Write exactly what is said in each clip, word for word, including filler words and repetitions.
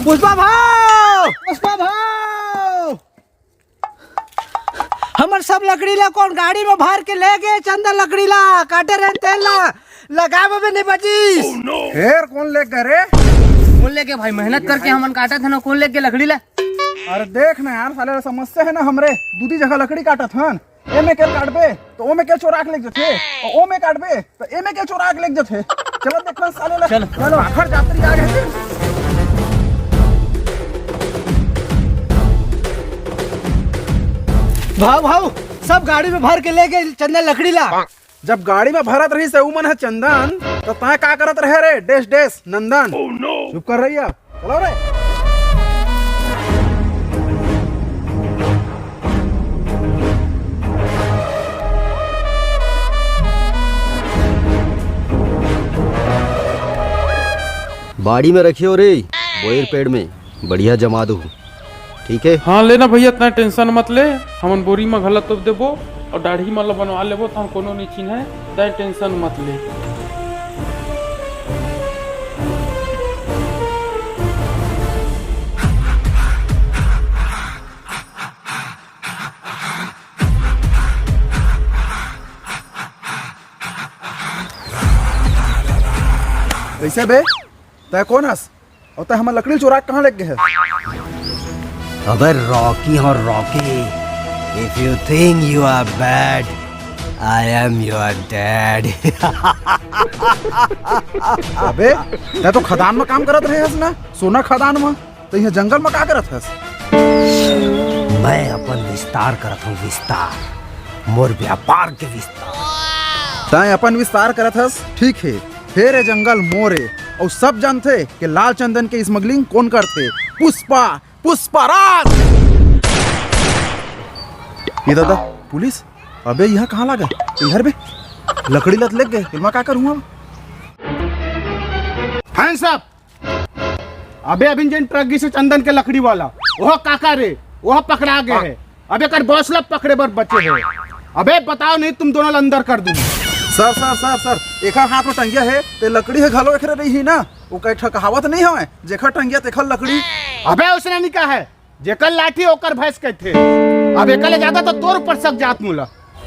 पुष्पा भाव, पुष्पा भाव, हमर सब लकड़ी ला कोन गाड़ी में भर के ले गे? चंदन लकड़ी ला काटे रहे, तेल ला लगाए में भी नहीं बची। फेर कोन ले गे रे? कोन ले गे भाई? मेहनत करके हमन काटत हन, कोन ले गे लकड़ी ला? अरे देख ना यार, साले समस्या है ना, हमरे दूधी जगह लकड़ी काटत हन। एमे के काटबे तो ओमे के चोरा के लेग जथे, और ओमे काटबे तो एमे के चोरा के लेग जथे। चलो देखना साले ला। चल। चलो, आखर जात्री आ गए। भाव, भाव, सब गाड़ी में भर के ले गे चंदन लकड़ी ला। जब गाड़ी में भरत रहिस हे उमन ह चंदन, तो तय का करत रहे रे? डेस डेस नंदन। चुप कर रही है। चलो रे। बाड़ी में रखियो रे, बोइर पेड़ में बढ़िया जमा दो। ठीक है। हाँ, लेना भैया, तय टेंशन मत ले, हमन बोरी म घला तोप देबो और दाढ़ी मन ल बनवा लेबो, तहन कोनो नहीं चिन्हे, तय टेंशन मत ले। कैसे बे? तय कौन हस? और तय हमर लकड़ी चोरा के कहाँ लेग गे है? अबे रॉकी हो Rocky, if you think you are bad, I am your dad। अबे, तय तो खदान में काम करत रहे हस ना, सोना खदान में, तो यहाँ जंगल में का करत हस? मैं अपन विस्तार करत हूँ, विस्तार, मोर व्यापार के विस्तार। तय अपन विस्तार करत हस, ठीक है, फेर ए जंगल मोर ए, अउ सब जानथे कि लाल चंदन के स्मगलिंग कौन करथे? पुष्पा, पुष्पराज। ये दादा, पुलिस? अबे, यहाँ कहाँ लागे? इधर बे, लकड़ी लत लेग गे, एमा का करूँ अब? हैं सब? अबे, अभी जेन ट्रक गिसे चंदन के लकड़ी वाला, ओह काका रे, ओह पकड़ा गे हे। अब एकर बॉस ला पकड़े बर बचे हे। अबे बताओ, नहीं तुम दोनों ला अंदर कर दूंगा। सर, सर, सर, सर, एखर हाथ में टंगिया हे, ते लकड़ी हे घलो एकरे रही ना। वो कई ठकहावत नहीं हवे, जेखर टंगिया तेखर लकड़ी। अबे उसने नहीं कहा है, जेकर लाठी ओकर भैंस कहथे। अब एकर ले ज्यादा तो तोर ऊपर शक जात मोला।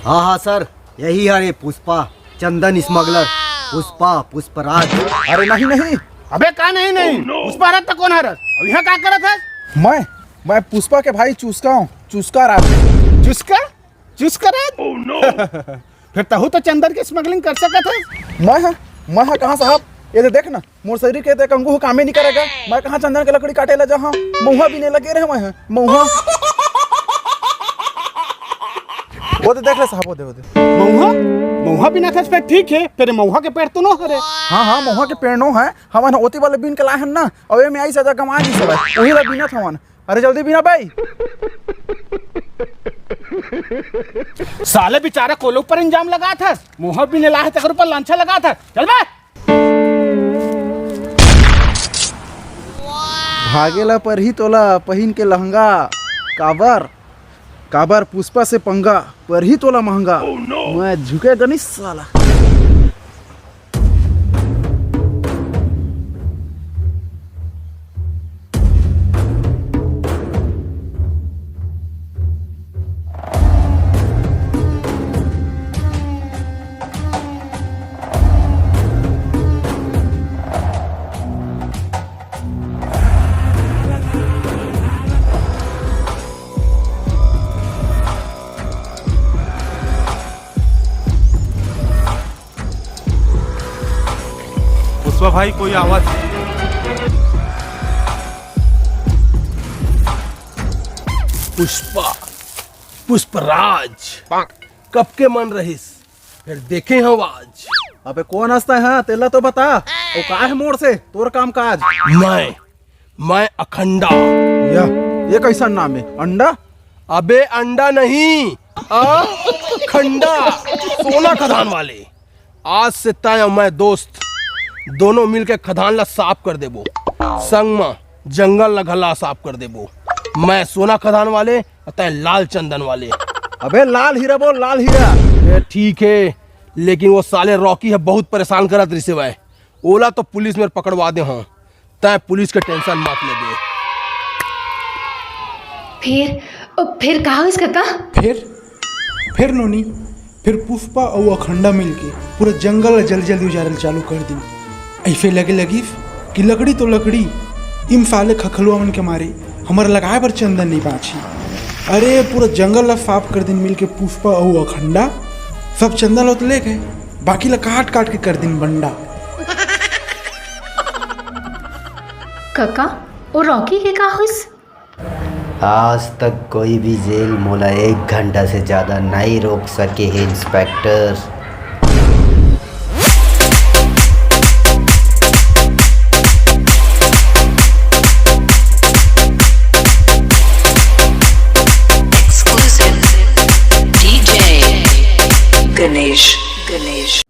हाँ, हाँ सर, यही हरे पुष्पा, चंदन स्मगलर, पुष्पा, पुष्पराज। अरे नहीं, नहीं। अबे का नहीं, नहीं? पुष्पा रथ तो कौन हरस? अब यहाँ का करत है? मैं, मैं पुष्पा के भाई चुसका हूँ, चुसका राज। चुसका? चुसका राज? फिर तहू तो चंदन के स्मगलिंग कर सकत है। मैं हा, मैं हा कहाँ साहब? ये दे देख ना, मोर शरीर के ते कंगू कामे नहीं करेगा। मैं कहाँ चंदन के लकड़ी काटे ला जहाँ महुआ भी नहीं लगे रहे मैं हा, महुआ। वो दे देख ले साहब, वो दे, वो दे। महुआ? महुआ बिना थस फिर ठीक है, तेरे महुआ के पेड़ तो नो हरे। हाँ, हाँ, महुआ के पेड़ नो है, हमन ओती वाले बीन के लाए हन ना, अउ एमे आई सजा कमा दी सब, वही ला बीनत हवन। अरे जल्दी बीना भाई। साले बेचारा कोलो पर इंजाम लगा था, महुआ बीने लाए तेकर ऊपर लांछा लगा था। चल बे। भागे ला परही तोला पहिन के लहंगा। काबर? काबर पुष्पा से पंगा, परही तोला महंगा। मैं झुकेगा नहीं साला। पुष्पा भाई, कोई आवाज? पुष्पा, पुष्पराज, कब के मन रहिस, फिर देखे हव आज। अबे कौन हंसता है? हाँ, तेला तो बता, वो का है मोर से तोर काम काज? मैं, मैं अखंडा। यह, ये कैसा नाम है? अंडा? अबे अंडा नहीं, आ, खंडा, सोना खदान वाले। आज से तय अउ मैं दोस्त, दोनों मिलके खदान ला साफ कर देबो। संग म जंगल ला घला साफ कर देबो। मैं सोना खदान वाले, अउ तय लाल चंदन वाले। अबे लाल हीरा बोल, लाल हीरा। ए, ठीक है, लेकिन वो साले रॉकी ह बहुत परेशान करत रिसे भाई। ओला तो पुलिस में पकड़वा दे हंव। तैं पुलिस के टेंशन मत लेबे। फिर फिर का होइस कका? फिर फिर नोनी, फिर पुष्पा अउ अखंडा मिलके पूरा जंगल ला जल्दी जल्दी उजारल चालू कर दिन। ऐसे लगे लगिस कि लकड़ी तो लकड़ी, इम साले खखलुआ मन के मारे हमर लगाए बर चंदन नहीं बाँची। अरे पूरा जंगल ला साफ कर दिन मिलके पुष्पा अउ अखंडा। सब चंदन ला तो ले गए, बाकी ला काट काट के कर दिन बंडा। कका, ओ रॉकी के का होइस? आज तक कोई भी जेल मोला एक घंटा से ज्यादा नहीं रोक सके हे inspector. Exclusive D J Ganesh Ganesh.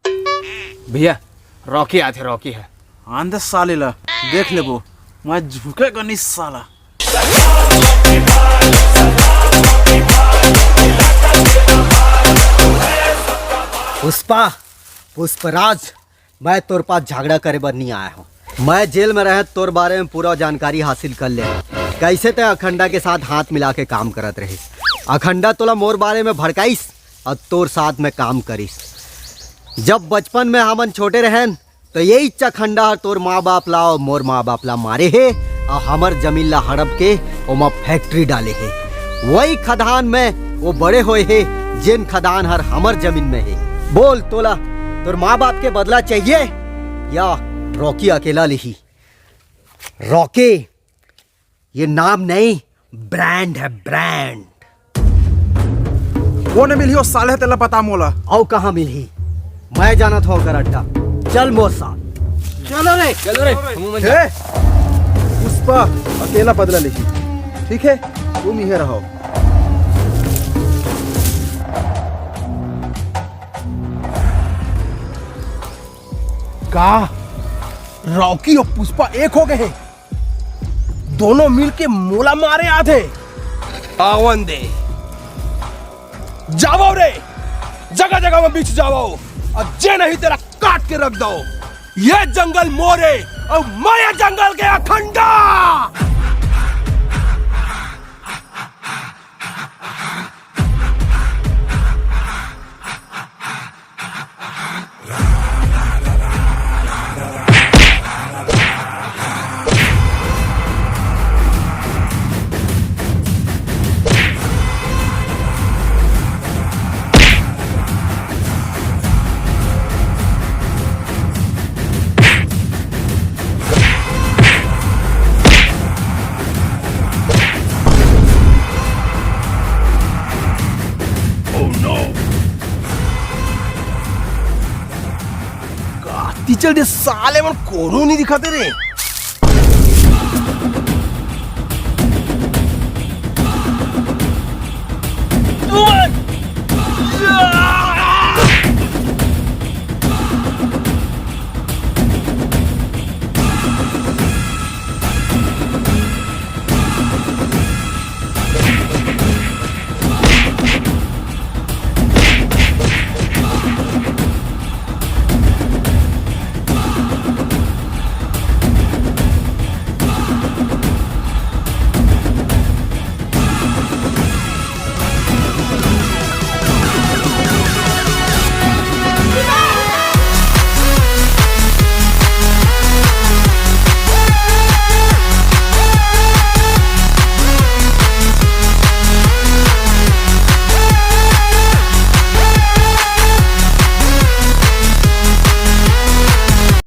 भैया, रॉकी आथे, रॉकी है। आंदे साले ला देख लेबो, मैं झुकेगा नहीं साला। पुष्पा, पुष्पराज, मैं तोर पास झगड़ा करे बर नहीं आया हूँ। मैं जेल में रहे तोर बारे में पूरा जानकारी हासिल कर ले। कैसे तय अखंडा के साथ हाथ मिला के काम करत रहिस। अखंडा तोला मोर बारे में भड़काइस और तोर साथ में काम करिस। जब बचपन में हमन छोटे रहन तो ये इच्छा खंडा हर तोर माँ बाप ला और मोर माँ बाप ला मारे हे और हमर जमीन ला हड़प के ओमा फैक्ट्री डाले हे। वही खदान में वो बड़े होए हे, जेन खदान हर हमर जमीन में हे। बोल तोला तोर माँ बाप के बदला चाहिए या रॉकी अकेला लिही? रॉकी ये नाम नहीं, ब्रांड है, ब्रांड। वो न मिलही, वो साले तेला बता मोला। अउ कहाँ मिलही? मैं जानत हूँ ओकर अड्डा। चल मोर साथ। चलो रे, चलो रे। ए, पुष्पा अकेला बदला लेही, ठीक है? तुम इहे रहो। का रॉकी और पुष्पा एक हो गए हैं? दोनों मिलके मोला मारे आथे। आवन दे। जावो रे, जगह जगह में बिछ जावो, और जे नहीं तेला काट के रख दो। ये जंगल मोरे और मैं ये जंगल के अखंडा। टीचर दे साले मन कोनो नहीं दिखाते रे।